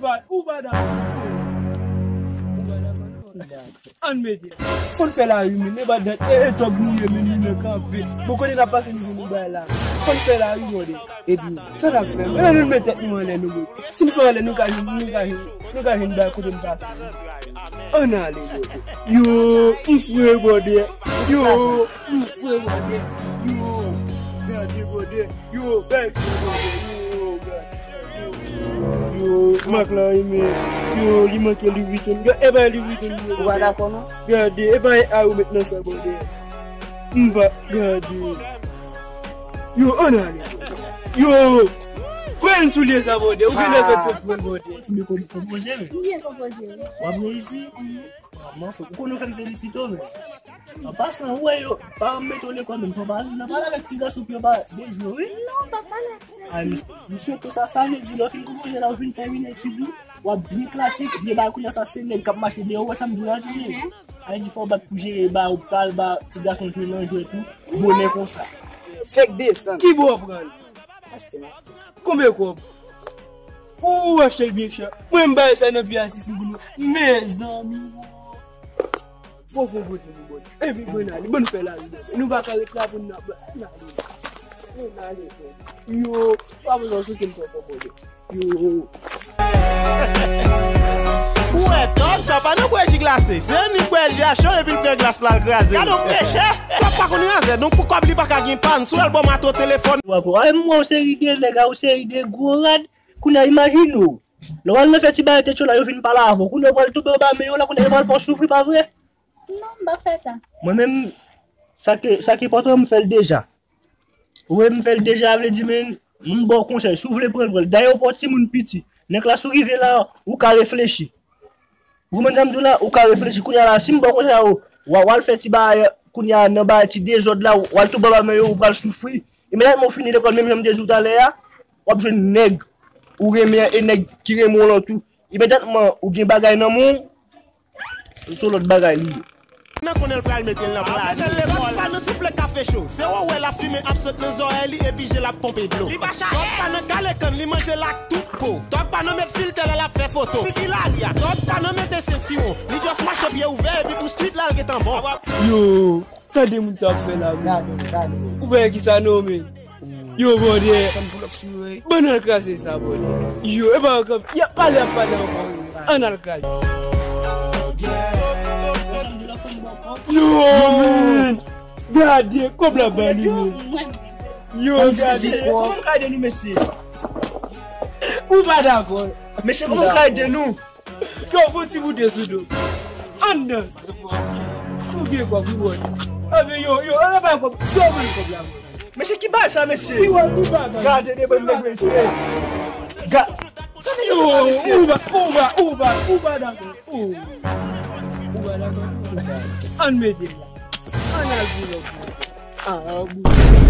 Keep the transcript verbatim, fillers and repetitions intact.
Ou pa, ou pa dakò. Ou pa dakò, non? Ann mete. Fò n fè lari, men, e pa dat, e, e tòg nou ye, men nou nan kanpe. Bon, kote n ap pase, nou vin bay la. Fò n fè lari, bòdè. Epi, sa n ap fè? Men, ann met tèt nou anlè, nou, bòdè. Si n fè anlè, nou ka jwenn, nou ka jwenn, nou ka jwenn bay kote n pase. Ann ale, bòdè. Yo, m fre, bòdè. Yo, m fre, bòdè. Yo, gade, bòdè. Yo, bèl, yo, gade. Yo, mak la, men, yo, li manke Louis Vuitton. Gade, e pa Louis Vuitton, yo. Ou pa dakò, non? Gade, e pa a ou met nan sa, bòdè. M pa, gade. Yo, ann ale. Yo, pran soulye sa, bòdè. Ou genlè fè twòp pran, bòdè. Ou byen konpoze, men. M byen konpoze, wi. W ap reyisi. Mwen, ou konnen fè m felisite w, men. An pasan, ou wè yo, paran m mete w lekòl, men fò w pa al nan pale avèk ti gason pou yo pa dejwe, wi. Non, pa pale ak ti gason. Ay, m, m swete sa, sa vle di, lè w fin konpoze la, ou fin tèmine etid ou, w ap byen klasik, byen bagay, kounye a sa se nèg k ap mache deyò, ou wè sa m di w la, ti jeni. Sa vle di fò w bat pou jere, ba, ou pral ba ti gason jwe nan jwèt ou, bonè konsa. Fèk desann. Ki bò w pran l? Achte m, achte m. Konbyen kòb? Ou achte l byen chè. Mwen m bay sa nan pi a sis mil goud. Mezanmi. Fò fò pote nou bòdè. Epi bon ale, bon fè lari bòdè. Nou pa ka ret la pou n ap, ann ale. Ann ale, bòdè. Yo, pa bezwen sote m fò fò bòdè. Yo. Ou wè, tòg sa pa nan bwè ji glase. Se annik bwè ji a cho epi l pran glas la, l kraze. Gade yon frechè. Tòg pa konn razè, donk pou kòb li pa ka gen pa n. Sou albòm atò telefòn. Ay, m wè yon seri de nèg a yon seri de gwo rad. Kounye a, imajine w. Lè w al nan fè ti bagay tèt yo la, yo vin pale avè w. Kounye a, yo pral tonbe anba men yo la, kounye a, yo pral fè w soufri, pa vre? Non, m pa fè sa. Mwen menm, sa ke, sa ke enpòtan, m fè l deja. Ou wè, m fè l deja, vle di, men, m ba w konsèy. Si w vle pran l, pran l. Dayè, ou pa yon timoun piti. Nan klas ou rive la, ou ka reflechi. Ou konprann sa m di w la? Ou ka reflechi. Kounye a la, si m ba w konsèy sa yo, w a, w al fè ti bagay, kounye a, nan bagay ti dezòd la, w al tonbe anba men yo, ou pral soufri. Imedyatman ou fini lekòl, menm jan m te di w talè a, w ap jwenn nèg ou renmen an e nèg ki renmen w lan tou. Imedyatman ou gen bagay nan men w, se yon lòt bagay li ye. Nan konnen l pral mete l nan pla li. Al mete l lekòl. Tòg pa nan soufle kafe cho. Se wè w wè l ap fimen absent nan zòrèy li epi je l ap ponpe dlo. Li pa chaje. Tòg pa nan kale kann, li manje l ak tout po. Tòg pa nan met filtè lè l ap fè foto. Figi lari a. Tòg pa nan mete sentiwon. Li just mache pye ouvè epi pou street la l gentan bon. Yo, tande moun sa ap fè la, men. Gade, gade. Ou pa wè kisa non, men. Yo, bòdè. Bann al kraze sa, bòdè. Yo, e pa ankò. Y ap pale, y ap pale ankò. Ann al kraze. Yo, men. Gade, kòb la ba li, men. Yo, gade. Kòman m ka ede nou, mesye? Ou pa dakò? Mesye, kòman m ka ede nou? Yo, fon ti boute sou do. Ann danse. Ou gen kòb, ou bòdè. Anben, yo, yo, ann bay kòb. Yo, ban kòb la. Mesye, ki bagay sa, mesye? Ki wè, ki bagay? Gade de bann nèg, mesye. Ga-, yo, mesye. Ou pa, ou pa, ou pa, ou pa dakò. Ou, ou pa dakò. Ann mete la. Ann al pou lòt. Ah, ah, bouch.